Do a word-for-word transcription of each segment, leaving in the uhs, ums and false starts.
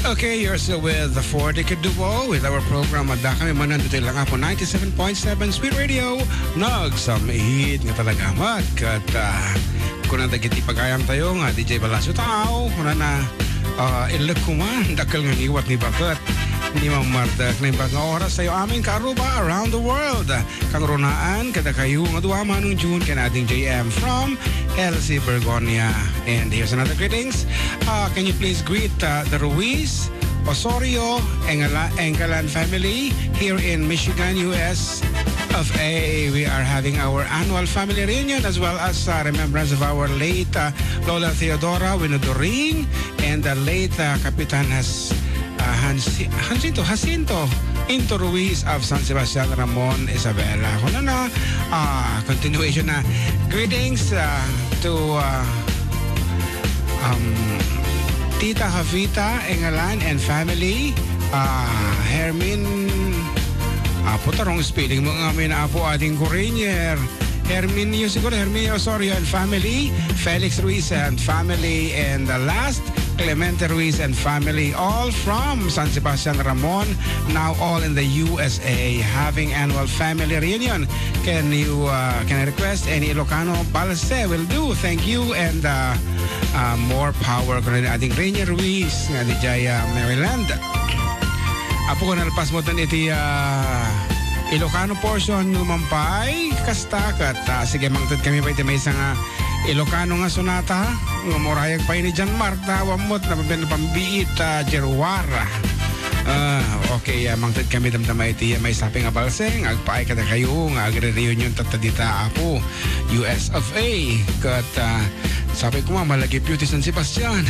Okay, you're still with the Four Decade Duo with our program. Adda kami manen ditoy lang po ninety-seven point seven Sweet Radio. Nagsam-it nga talaga, mat. Kat, ah, kuna dagiti pagayam tayo nga, D J Balasio Tao, kuna na, ah, ilek kuman, dakkel nga ngiwat ni baket. Ni Ma'am Marta, naimbag nga oras tayo amin, Karuba, around the world. Kangrunaan, kada kayo nga dua, Manong June, ken Ading J M from L C Bergonia. And here's another greetings. Uh, can you please greet, uh, the Ruiz, Osorio, Engala-, Engalan family here in Michigan, U S of A? We are having our annual family reunion as well as, uh, remembrance of our late, uh, Lola Theodora Winodoring and the late, uh, Kapitan Has-, uh, Hansi-, Hansinto, Jacinto Into Ruiz of San Sebastian, Ramon, Isabela. Kuna na, uh, continuation na. Greetings, uh, to, uh, um, Tita Javita Engalan and family. Uh, Hermin, Apo, tarong spelling mo nga amin, Apo, ading Corinier. Herminio, siguro Herminio Osorio and family, Felix Ruiz and family, and the last, Clemente Ruiz and family, all from San Sebastian, Ramon, now all in the U S A, having annual family reunion. Can you, uh, can I request any Ilocano balse? Will do. Thank you, and, uh, uh, more power. Kuna ni Ading Rainier Ruiz nga diay, uh, Maryland. Apo, kung nalpas mo tan iti, ah, Ilocano portion, Mampay, kasta ket, ah, sige, mangted kami pay iti maysa nga Ilocano nga sonata, nga murayag pay ni Jan Marta, wammot na pambiit, ah, Jeruar. Ah, okay, ah, mangted kami damdama iti, ah, maysa pay nga balse, nga agpaay kadakayo, nga agre-reunion tatta dita, Apo, U S of A. Ket, ah, sabi ko nga, malagipyo ti San Sebastian.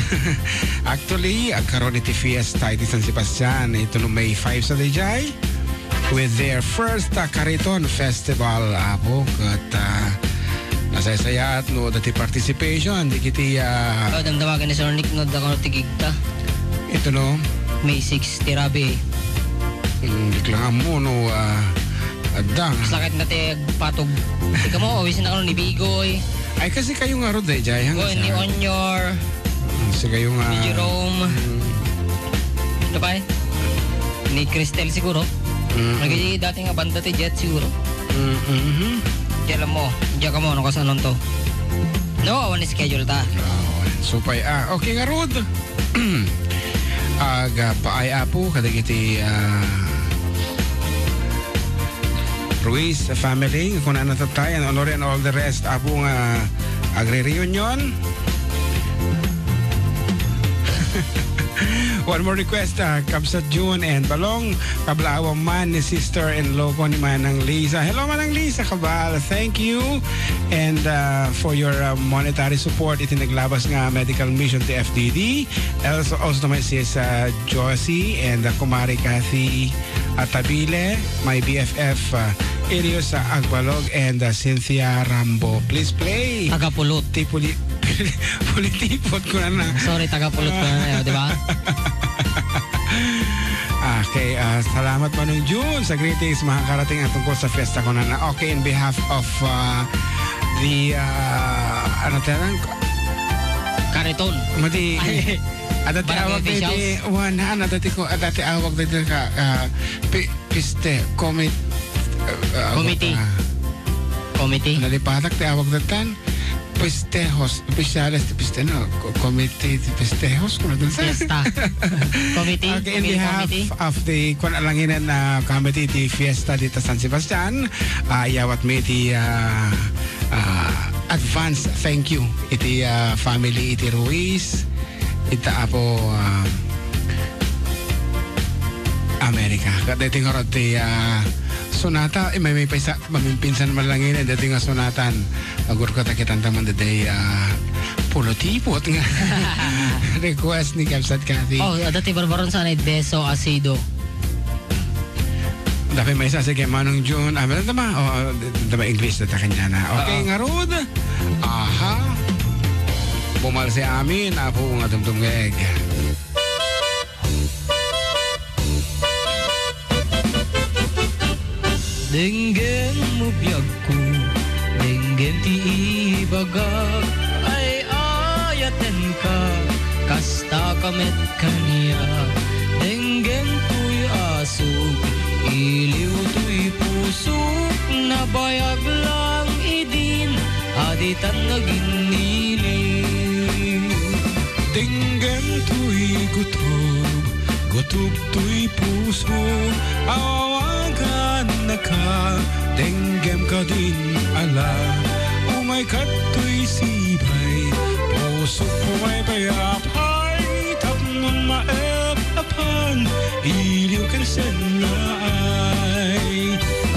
Actually, agkaron iti fiesta iti San Sebastian, ito no May five sa dayjay, with their first, ah, Kariton Festival, Apo, ket, ah, nasaysayaat no dati participation, dagiti, ah, Oh, damdamagan ni Sir Nick no dakano ti gigta. Ito no? May six ti rabi. Hmm, di ko lang ammo no, ah, adda. Sakit na ti agpatog. Tika mo, awisin na kano ni Bigoy. Ay, kasi kayo nga ro, dayjay, hang Oh, ni sa Onyor. Hmm, si kayo nga. Ni Jerome. Hmm. Ano pa eh? Ni Cristel siguro. Mm-mm. Naging dati nga banda ti Jet siguro. Mm-hmm. Di alam mo, di ka mo, ano ka sa nonto? No, awan ni schedule ta. Ah, supay, ah, okay nga, Rod. Aga paay, Apo, kadagiti, ah, Ruiz family, kunana tatta, and Honore and all the rest, Apo, nga agre-reunion. One more request, ah, Kabsat June and Balong, kablaawam man ni sister-in-law ko ni Manang Lisa. Hello, Manang Lisa Cabal. Thank you. And, ah, for your, ah, monetary support iti naglabas nga medical mission ti F D D. Also, also to my sis, ah, Josie and, ah, Kumari Kathy Atabile, my B F F, ah, Elios, ah, Agbalog, and, ah, Cynthia Rambo. Please play. Taga Pulot. Ti puli-, pulitipot ko na. Sorry, taga Pulot ko na, eh, di ba? Okay, ah, salamat, Manong June, sa greetings, makakarating ang tungkol sa fiesta ko na. Okay, in behalf of, ah, the, ah, ano tayo lang? Kariton. Madi, Ay. Adati Barangay awag dati, officials? Wan, ha, adati ko, adati awag dati ka, ah, pi-, piste, komit-, ah, ah, Committee. ah, Committee? Nalipatak ti awag datan. Pistehos, opisyales ti piste, no? Ko-, komite ti pistehos, kuno dun sa Fiesta. Committee? Okay, in Committee, behalf committee? of the, kuan, Alanginan, ah, committee ti fiesta dita San Sebastian, ah, iyawat mi ti, ah, ah, advance thank you iti, ah, family iti Ruiz, ita Apo, ah, America. Ket daytoy ngarud ti, ah, sonata, eh, may, may paysa-, mamimpinsan man lang ini, daytoy nga sonatan. Agur ko ta kitanta man daytoy, ah, pulotipot nga request ni Kabsat Kathy. Oh, adda ti barbaron sana, Beso Asido. Dapat may isa, sige, Manong June. Ah, meron tama? Oh, tama English na ta kanya na. Okay, Oo. Ngarud. Aha. Bumalse amin, Apo nga tumtungeg. Denggem mo biagko, denggem ti ibagak, ay-ayatenka, kastaka met kaniak. Itan nga ginili. Denggem toy gutob, gutob toy puso, awawagan naka, denggem kadin ala, umay kadtoy sibay, puso ko may payapay, tapno maep-epan, iliw ken sennaay.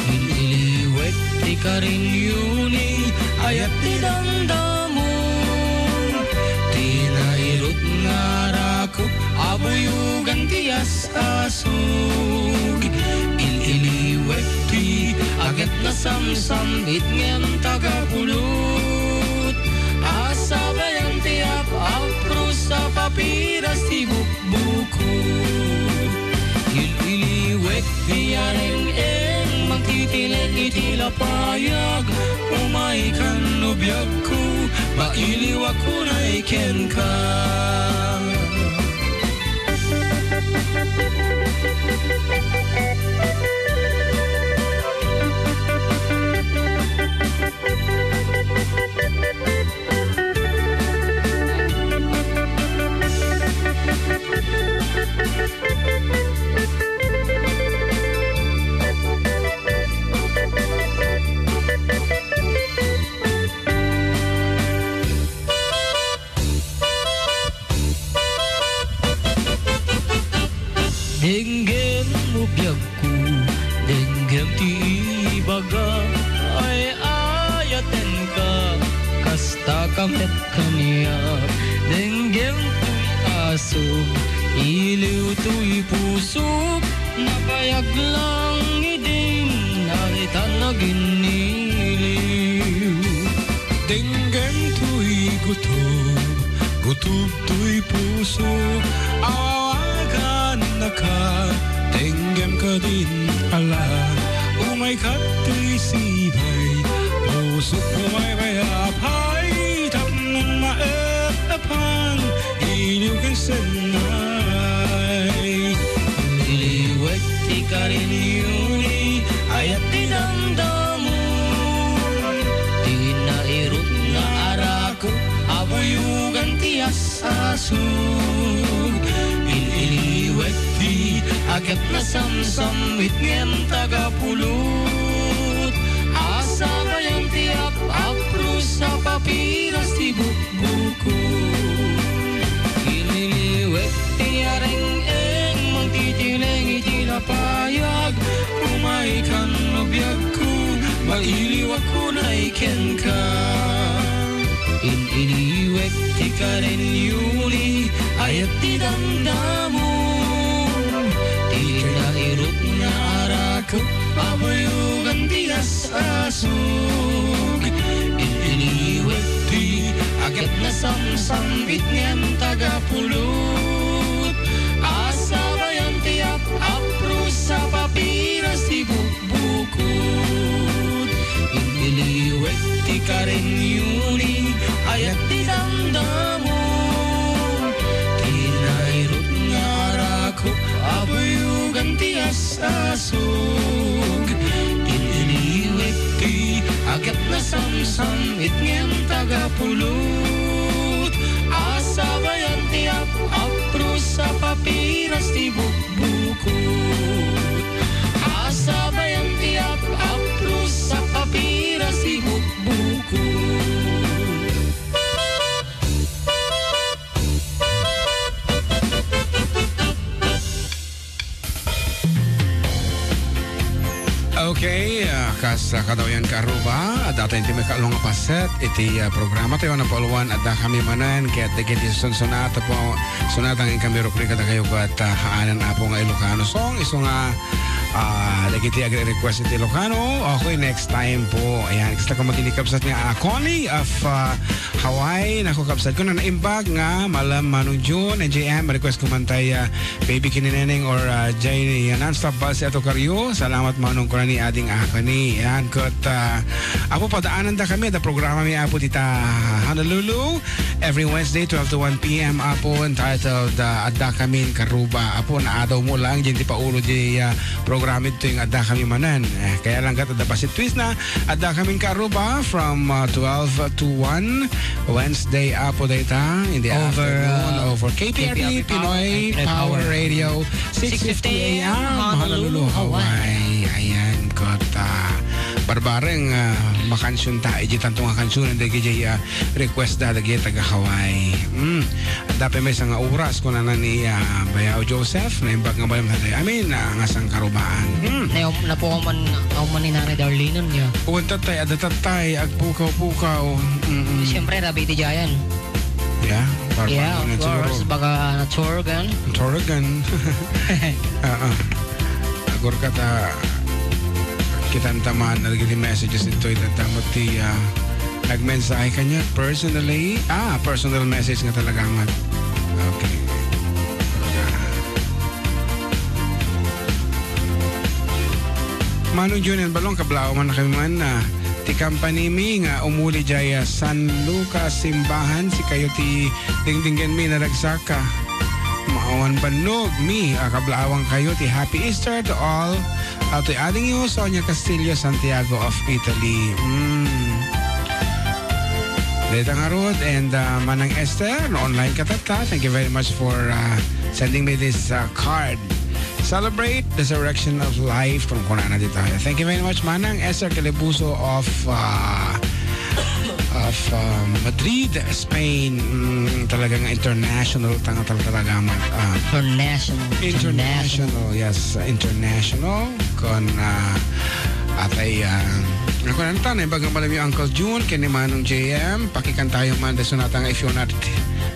Iniliwek ti karinyo ni ayat ti damdamo, ti nairut nga arakop a buyogan ti as-asog. Iniliwek ti aget nasamsam it ngem tagapulot, a sabayan ti ap-apros a papiras ti buk- buko. Iliwek ti areng-eng, mangtitileng iti lapayag, umay kan no biagko, mailiwak unay kenka. Denggem no biagko, denggem ti ibaga, ay-ayatenka, kasta ka met kaniak. Denggem toy asok, iliw toy pusok, nabayag lang idin, naritan nga giniliw. Denggem toy gutob, gutob toy puso, awawagan naka, denggem kadin ala, umay kadtoy sibay, puso ko may payapay, tapno maep-epan, iliw ken sennaay. Iliwek ti karinyo ni ayat ti damdamo, ti nairut nga arakop a buyogan ti as-asog. Iniliwek ti aget nasamsam it ngem tagapulot, a sabayan ti ap-apros a papiras ti buk- buko. Iniliwek ti areng-eng, mangtitileng iti lapayag, umay kan no biagko, mailiwak unay kenka. Iniliwek ti karinyo ni ayat ti damdamo, ti nairut nga arakop a buyogan ti as- asog. Iniliwek ti aget nasamsam it ngem tagapulot, a sabayan ti ap-apros a papiras ti bukbukod. Iniliwek ti karinyo ni ayat ti damdamo, ti nairut nga arakop a buyogan ti as- asog. Iniliwek ti aget nasamsam it ngem tagapulot, a sabayan ti ap-apros a papiras ti bukbukod. A sabayan ti ap-apros a papiras ti bukbukod. Okay, ah, kas, ah, kadawyan ka Aruba, adda tayo ti maikaallo nga paset iti, ah, programa tayo, napauluan, adda kami manen ket dagiti sunsunat po, sunat ang inkami rubrika dakayo ket, ah, haanan Apo nga Ilocano song, isu nga, ah, dagiti agre-request iti Ilocano. Okay, next time po. Ayan, kasta ka matini kabsat nga, ah, Connie of, ah, Hawaii. Nako, kabsat ko na naimbag nga, Malam Manong June and J M, request ko man tay, ah, Baby Kinineneng or, ah, Jay, ah, Nonstop Bal si Ato Kario. Salamat, Manong, ko na ni Ding akani, yan, ket, ah, Apo, padaanandakami, adda programami, Apo, dita Honolulu, every Wednesday, twelve to one p m, Apo, entitled, ah, Addakamin Karuba. Apo, naadawmo lang, diay ti paulo, diay, ah, programa ditoy nga addakami manen. Eh, kaya lang ket adda bassit twist na, Addakamin Karuba from, ah, twelve to one, Wednesday, Apo, dayta, in the Over, afternoon, ah, over K P R T, K P R T Pinoy Power, Power Radio, six fifty A M, Honolulu, Hawaii. Ayan, ket, ah, barbareng, ah, makansionta, iti tanto nga kansion, dagiti, ah, request da, dagiti taga Hawaii. Mm. Adda pay maysa nga oras, kunana ni, ah, Bayaw Joseph, naimbag nga balem tayo. I mean, ah, nga sangkarubaan. Mm. Nay-, napukaw man, aw man ni Nanay Darlene, niya. Uwan tatay, adda tatay, agpukaw-pukaw. Mm-mm. Siyempre, rabi ti Giant. Yeah, para Yeah, paano of course. Siguro? Baga na Torgan. Torgan. Ah, ah. Agor ka ta, kitanta man, nagiti messages ditoy, itanta mo ti, ah, nagmensahe kaniak personally. Ah, personal message nga talaga man. Okay. Manong Junior Balong, kablaaw man na kami man, ah, ti company mi nga umuli jay, ah, San Lucas Simbahan, sikayo ti dingdinggen mi naragsak, ah, maawan bannog mi, ah, kablaawan kayo ti Happy Easter to all, ah, to adingyo, Sonia Castillo, Santiago of Italy. Mm. Dayta ngarud, and, ah, Manang Esther, no online ka tatta. Thank you very much for, ah, sending me this, ah, card. Celebrate the resurrection of life, kung kunana dito. Thank you very much, Manang Esther Calibuso of, ah, of, ah, Madrid, Spain. Mm, talagang international, tanga tal-, talaga, ma-, ah, International. International, yes, international. Kon, ah, atay, ah, ako nanta, naimbag nga balem ni Uncle June, ken ni Manong J M, pakikantayo man, da sonata nga If You're Not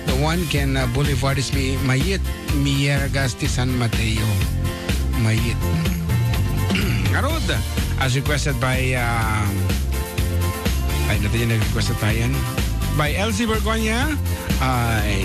the One, ken, ah, Boulevard is Mi-, Mayit, Miergas ti San Mateo. Mayit. Ngarud, as requested by, ah, ay, natin yung nag-request na tayo yan. By Elsie Bergonia, ay,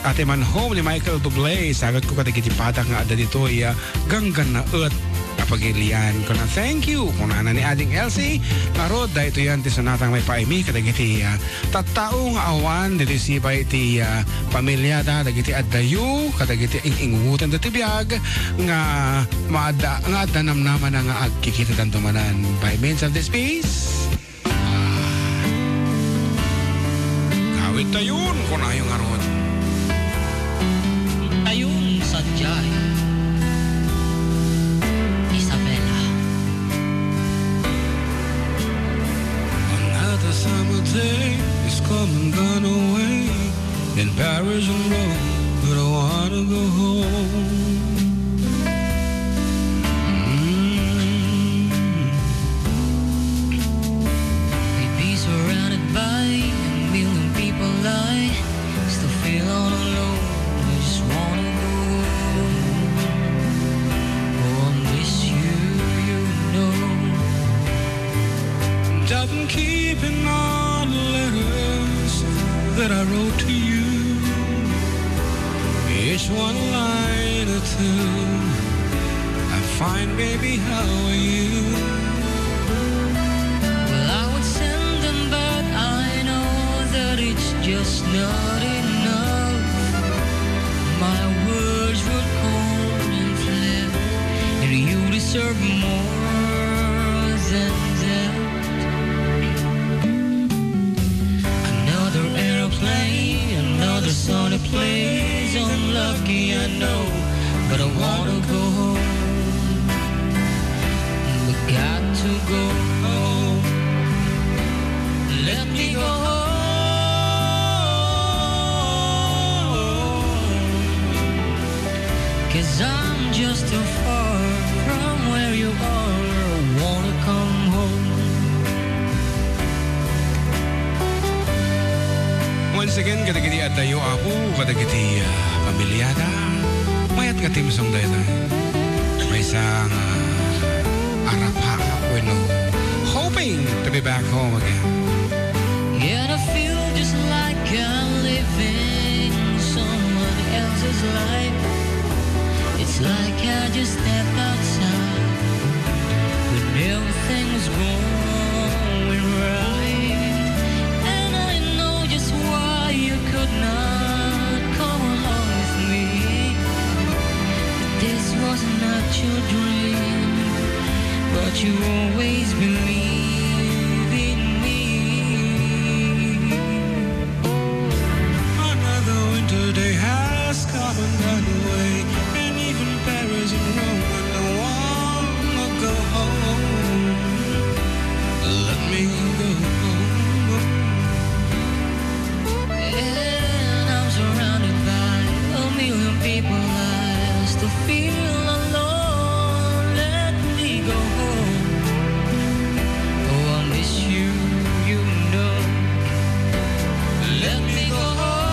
Ate Man Home ni Michael Bublé, sagot ko kadagiti padak nga adda ditoy, ah, ganggannaet a pagilian. Kuna, "Thank you," kunana ni Ading Elsie. Ngarud, daytoy yan ti sonatang maipaaymi kadagiti, ah, tattao nga awan ditoy sipay ti, ah, pamiliada, dagiti addayo, kadagiti ing-ingwutanda ti biag nga maadda, nga adda namnamana nga agkikitadanto manen. By means of this piece, Kawit tayon, kunayo ngarud. Tayon sadiay, Isabela. Another summer day is coming gone away in Paris and Rome, but I wanna go home. Mm. We'd be surrounded by a million people. I still feel all alone. I just wanna go home. Oh, I miss you, you know. And I've been keeping all the letters that I wrote to you. Each one line or two. I'm fine, baby, how are you? Well, I would send them, but I know that it's just not enough. My words were cold and flat, and you deserve more than that. Another aeroplane, another sunny place. I'm lucky, I know, but I wanna go home. I got to go home. Let me go home. 'Cause I'm just too far from where you are. I wanna come home. Once again, kadagiti addayo, Apo, kadagiti, ah, pamiliada, mayat nga theme song dayta. Maysa nga, ah, arapa, wenno hoping to be back home again. Yet I feel just like I'm living someone else's life. It's like I just step outside, but now Things going right, and I know just why you could not come along with me. This was not your dream, but you always believe in me. Another winter day has come and gone away, and even Paris and Rome and the one go home. Let me go home. And I'm surrounded by a million people. I still feel alone. Let me go home. Oh, I miss you, you know. Let me go home.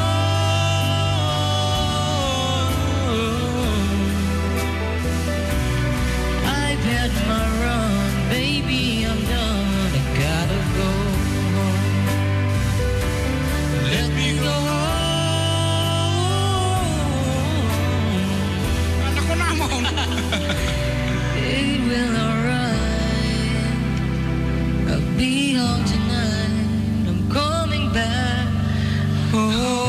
I've had my run, baby, I'm done. I gotta go home. Let me go home. Anak ko namon. It will alright. I'll be home tonight. I'm coming back home.